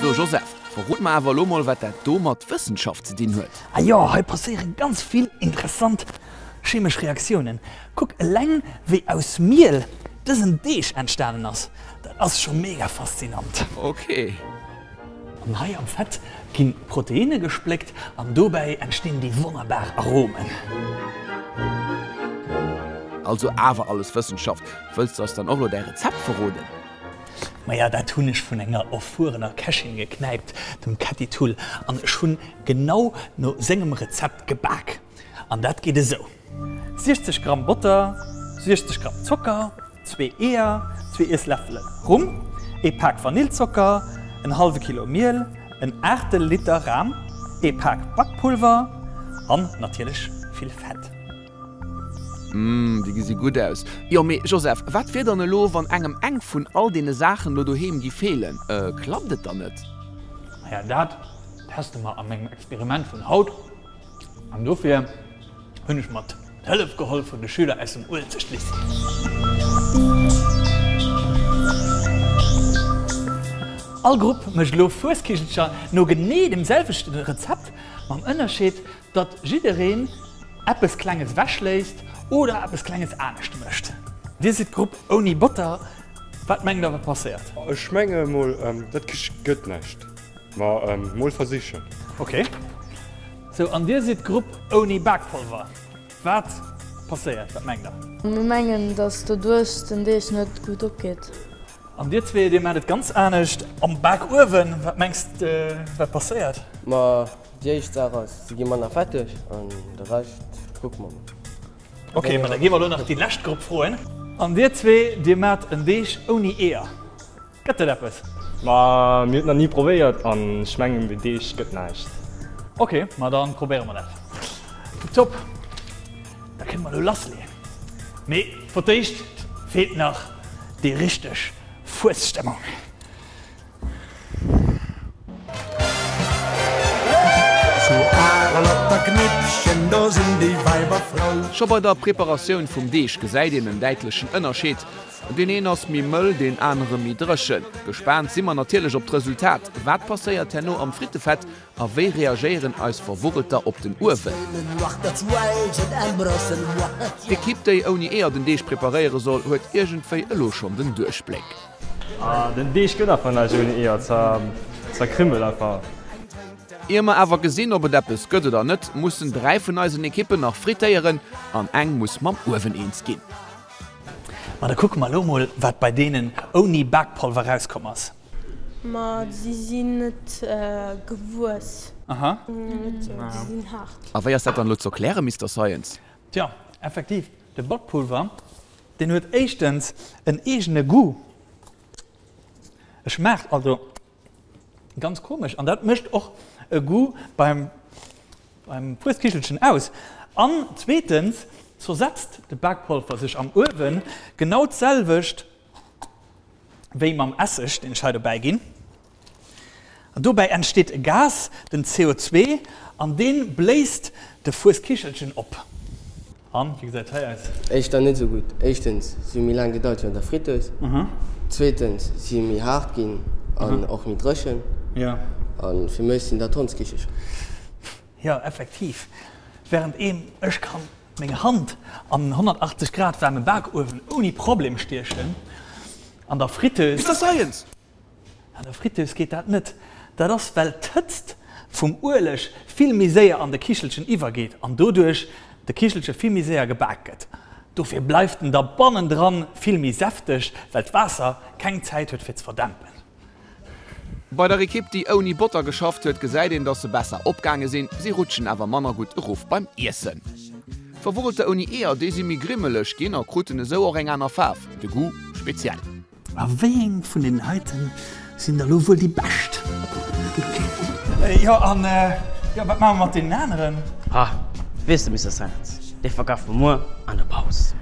So Joseph, verrot mer awer elo mol wat dat do mat Wëssenschaft ze dinn huet. Ah jo, hei passéiere ganz vill interessant chemesch Reaktiounen. Kuck eleng wéi aus Miel dësen Deeg entstanen ass, dat ass scho mega faszinant. Ok. An hei am Fett ginn d'Proteinne gespléckt an dobäi entstinn déi wonnerbar Aromen. Also awer alles Wëssenschaft. Wëlls de eis dann och elo däi Rezept verroden? Maja, dat hunn ech vun enger erfuerener Kächin geknäipt, dem Ketty Thull, an ech hunn genau no sengem Rezept gebak. An dat geet esou. 60 Gramm Botter, 60 Gramm Zocker, zwee Eeër, zwee Iessläffele Rum, ee Pak Vanillzocker, en hallwe Kilo Miel, en Aachtel Liter Ram, ee Pak Bakpulver an natierlech vill Fett. Mmh, déi gesi gutt aus. Jo, mee Joseph, wat wier dann elo, wann engem eng vun all deene Saachen elo doheem gi feelen? Klappt et dann net? Maja, dat teste mer a mengem Experiment vun haut. An dofir hunn ech mer d'Hëllef geholl vun de Schüler aus dem Uelzechtlycée. All Grupp mécht elo Fueskichelcher no genee dem selwechte Rezept, mam Ënnerscheed, datt jiddereen eppes Klenges ewechléisst oder eppes Klenges anescht mécht. Dir sidd d'Grupp ouni Botter. Wat mengt der, wat passéiert? Ech menge mol, dat gëtt näischt. Ma mol versichen. Ok. Sou, an dir sidd d'Grupp ouni Bakpolver. Wat passéiert? Wat mengt der? Mir mengen, dass doduerch den Deeg net gutt opgeet. An dir zwee, dir maacht et ganz anescht am Bakuewen. Wat mengs de, wat passéiert? Ma déi éischt Saach ass, se gi manner fetteg an de Rescht kucke mer mol. Ok, ma da gi mer elo nach déi lescht Grupp froen. An dir zwee, dir maacht en Deeg ouni Eeër. Gëtt dat eppes? Ma mir hunn et nach ni probéiert an ech mengen den Deeg gëtt näischt. Ok, ma dann probéiere mer dat. Tiptop, da kënne mer elo lassleeën. Mee fir d'éischt feelt nach déi richteg Fuesstëmmung. Zu Arel op der Knippchen, do sinn déi Weiber frou. Scho bei der Preparatioun vum Deeg gesäit een en däitlechen Ënnerscheed. Deen een ass méi mëll, deen anere méi dréchen. Gespaant si mer natierlech op d'Resultat. Wat passéiert herno am Frittefett a wéi reagéieren eis Verwurrelter op den Uewen? D'Ekipp, déi ouni Eeër den Deeg preparéiere soll, huet iergendwéi elo schonn den Duerchbléck. Den Deeg gëtt einfach näischt ouni Eeër, zerkrimmelt einfach. Ier mer awer gesinn, ob et eppes gëtt oder net, mussen 3 vun eisen Ekippen nach frittéieren an eng muss mam Uewen eens ginn. Ma da kucke mer elo mol, wat bei deenen ouni Bakpolver rauskomm ass. Ma si sinn net gewuess. Aha. Si sinn haart. A wéi ass dat dann elo z'erklären, Mister Science? Tja, effektiv, de Bakpulver, deen huet éischtens en eegene Goût. E schmaacht also Ganz komesch, an dat mécht och e Goût beim beim Fueskichelchen aus. An zweetens zersetzt de Bakpolver sech am Uewen genau d'selwecht wéi mam Esseg, deen ech hei dobäi ginn. An dobäi entsteet e Gas, den CO2, an dee bléist de Fueskichelchen op. An, wéi gesäit hei aus? Éischter net esou gutt. Éischtens, si hu méi laang gedauert wéi an der Friteuse. Zweetens, si hu méi haart ginn an och méi dréchen. A fir mech sinn dat Hondskichelcher. Jo, effektiv. Während eem ech kann meng Hand an en 180 Grad waarme Bakuewen ouni Problem stiechen, an der Friteuse. Mister Science! An der Friteuse geet dat net. Dat ass well d'Hëtzt vum Ueleg vill méi séier an de Kichelchen iwwergeet an doduerch de Kichelche vill méi séier gebak gëtt. Dofir bleift en da bannendran vill méi säfteg, well d'Waasser keng Zäit huet fir ze verdämpen. Bei der Ekipp déi ouni Botter geschafft huet gesäit een dass se besser opgaange sinn, si rutschen awer manner gutt erof beim Iessen. Verwurrelte ouni Eeër, déi si méi grimmeleg ginn a kruten esou och eng aner Faarf, de Goût speziell. A wéieng vun den heiten sinn da lo wuel déi bescht? Jo, an jo, wat maache mer mat deenen aneren? Ha, weess de Mister Science, dee verkafe mer muer an der Paus.